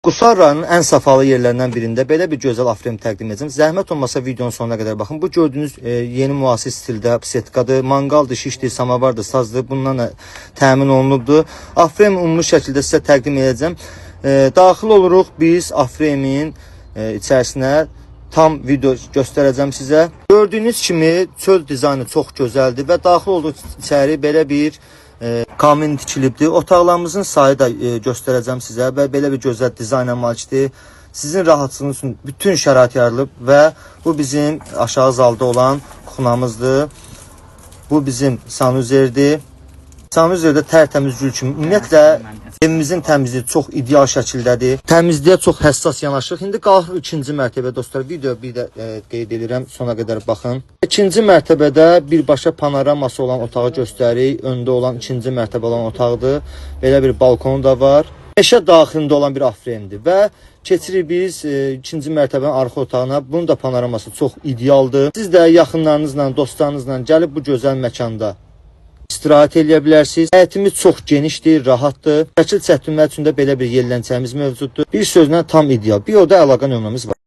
Qusar rayonunun ən safalı yerlərindən birində belə bir gözəl A-frame təqdim edəcəm. Zəhmət olmasa videonun sonuna qədər baxın. Bu gördüyünüz yeni müasir stildə setkadır, manqaldır, şişdir, samavardır, sazdır. Bundan da təmin olunubdur. A-frame ümumi şəkildə sizə təqdim edəcəm. Daxil oluruq biz A-frame-in içərisinə. Tam video göstərəcəm sizə. Gördüyünüz kimi çöl dizaynı çox gözəldir və daxil olduq içəri belə bir kamin tikilibdir. Otaqlarımızın sayı da göstərəcəm sizə və belə bir gözəl dizayna malikdir. Sizin rahatlığınız üçün bütün şərait yaradılıb və bu bizim aşağı zalda olan kuxnamızdır. Bu bizim sanuzerdir. Sanuzerdə tərtəmiz gül kimi. Ümumiyyətlə evimizin təmizliyi çox ideal şəkildədir. Təmizliyə çox həssas yanaşırıq. İndi qalxırıq ikinci mərtəbəyə dostlar. Video bir də qeyd edirəm, sona qədər baxın. İkinci mərtəbədə birbaşa panoraması olan otağı göstəririk. Öndə olan ikinci mərtəbə olan otaqdır. Belə bir balkonu da var. Meşə daxilində olan bir A-framedir və keçirik biz ikinci mərtəbənin arxa otağına. Bunun da panoraması çox idealdır. Siz də yaxınlarınızla, dostlarınızla gəlib bu gözəl məkanda istirahət eləyə bilərsiniz. Həyətimiz çox genişdir, rahatdır. Şəkil çəkdirmək üçün də belə bir yerlənçəyimiz mövcuddur. Bir sözlə tam ideal. Bir oda əlaqə nömrəmiz var.